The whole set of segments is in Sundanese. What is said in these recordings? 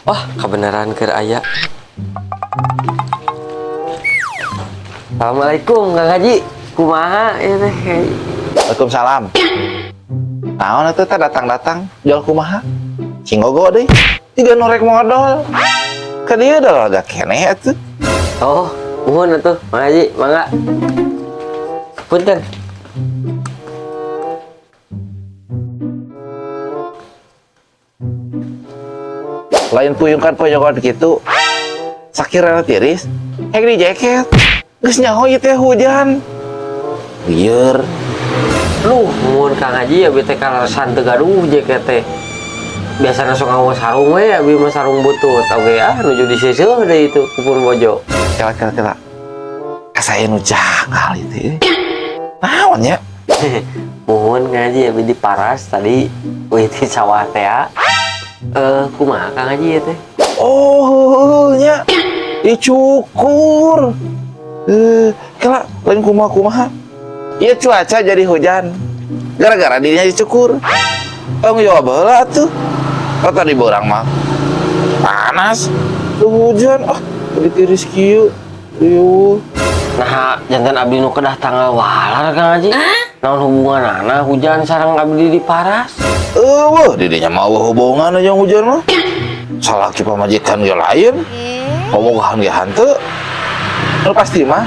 Wah, kebenaran keur aya. Assalamualaikum, Kang Haji. Kumaha ieu teh? Waalaikumsalam. Naon atuh teh datang-datang jual kumaha? Cingogo deui. Jiga nu rek modal. Ka dieu da agak keneh atuh. Oh, muhun atuh, Kang Haji, mangga. Punten. Lain puyungkan puyungkan kitu. Sakirana tiris, hek di jaket. Geus nyaho ieu teh hujan. Lieur. Luh, muhun Kang Haji, abi teh kaleresan teu gaduh jaket teh. Biasana sok ngawa sarung we, abi mah sarung butut. Oge ah, nuju diseuseul deui itu kupun bojo. Kela kela kela. Asa aya nu janggal ieu teh. Naon nya? Muhun Kang Haji, abi diparas tadi wih di sawah teh ah. Kumaha Kang Haji ieu teh? Oh, nya dicukur. Kela lain kumaha-kumaha. Ieu cuaca jadi hujan. Gara-gara dirinya dicukur. Tong jawab heula atuh. Oh, tadi borang mah panas. Tuh hujan, ah, jadi tiris kieu. Riuh. Nah, janten abdi nu kedah tanggal walar Kang Haji. Naon hubunganana hujan sareng abdi diparas? Eueuh, didinya mah eueuh hubungan aja hujan mah. Salaki pamajikan ge lain. Bobogohan ge hanteu. Nu pasti mah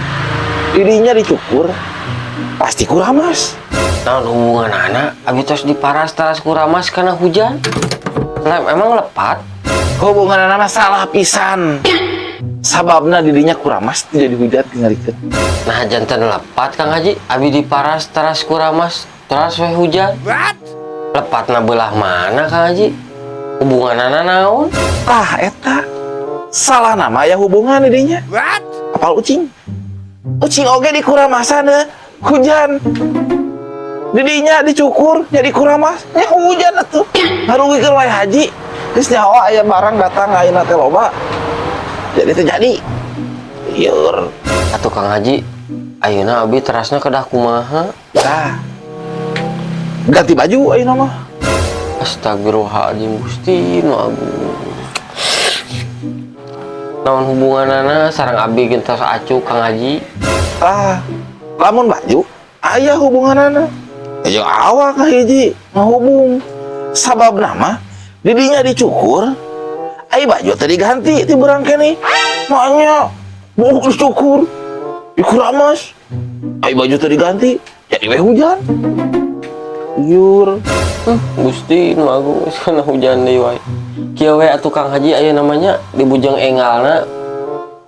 didinya dicukur pasti kuramas. Naon hubunganana abdi tos diparas teras kuramas karena hujan? Lah, emang lepat? Hubunganana mah salah pisan. Sababna didinya kuramas teu jadi hujan tingalikeun. Nah, janten lepat Kang Haji, abdi diparas teras kuramas teras we hujan. Lepatna belah mana Kang Haji? Hubunganana naon? Tah eta salah nama ya hubungan didinya. Apal ucing? Ucing oge dikuramasan deh hujan. Didinya dicukur jadi kuramas nya hujan atuh. Ngarugikeun wae haji. Geus nyaho aya barang datang ayeuna teh loba. Jadi teu jadi. Lieur. Atuh Kang Haji, ayeuna abdi terasna kedah kumaha? Tah. Ganti baju ayeuna mah. Astagfirullahaladzim, Gusti nu agung. Naon hubunganana sareng abdi gentos acuk Kang Haji? Tah, lamun baju aya hubunganana. Ya jeung awak kahiji ngahubung. Sababna mah didinya dicukur, ai baju teh diganti ti beurang keneh. Maknya buuk dicukur, dikuramas. Ai baju teh diganti, jadi we hujan. Lieur. Gusti nu agung geus kana hujan deui wae. Kieu we atuh Kang Haji, aya namanya di bujang engalna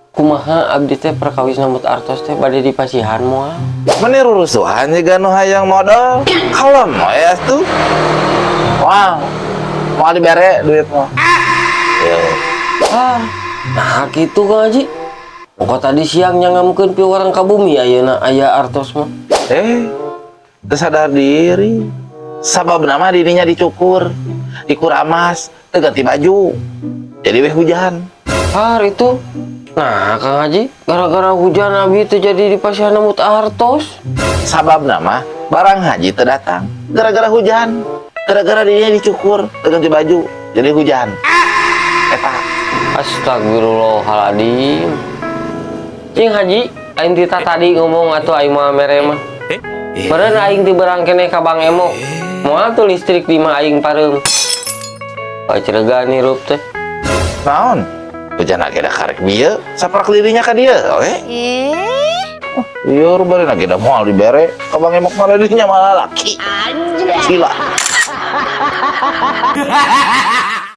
kumaha abdi teh perkawis nambut artos teh bade dipasihan moal? Meni rurusuhan jiga nu hayang modal. Kalem we atuh. Wah, moal dibere duit mah. Yo. Ah, nah kitu Kang Haji. Pokok tadi siang nyangamkeun piwarang ka bumi ayeuna aya artos mah. Eh, teu sadar diri. Sababna mah dirinya dicukur, dikuramas, teu ganti baju. Jadi we hujan. Har itu. Nah, Kang Haji, gara-gara hujan abi teh jadi dipasihan nambut artos. Sababna mah barang haji teu datang gara-gara hujan. Gara-gara dirinya dicukur, teu ganti baju, jadi hujan. Eta. Astagfirullahaladzim. Cing Haji, aing tita tadi ngomong atuh aing mah mere mah. Meureun aing ti beurang keneh ka Bang Emo. Moal tuh listrik di mah aing pareum. Oh, ceregan hirup teh. Naon? Hujan lagi da karek bieu, saprak dirinya ka dieu we. Lieur bari lagi da moal dibere, ka Bang Emok malah dirinya malah laki. Sila.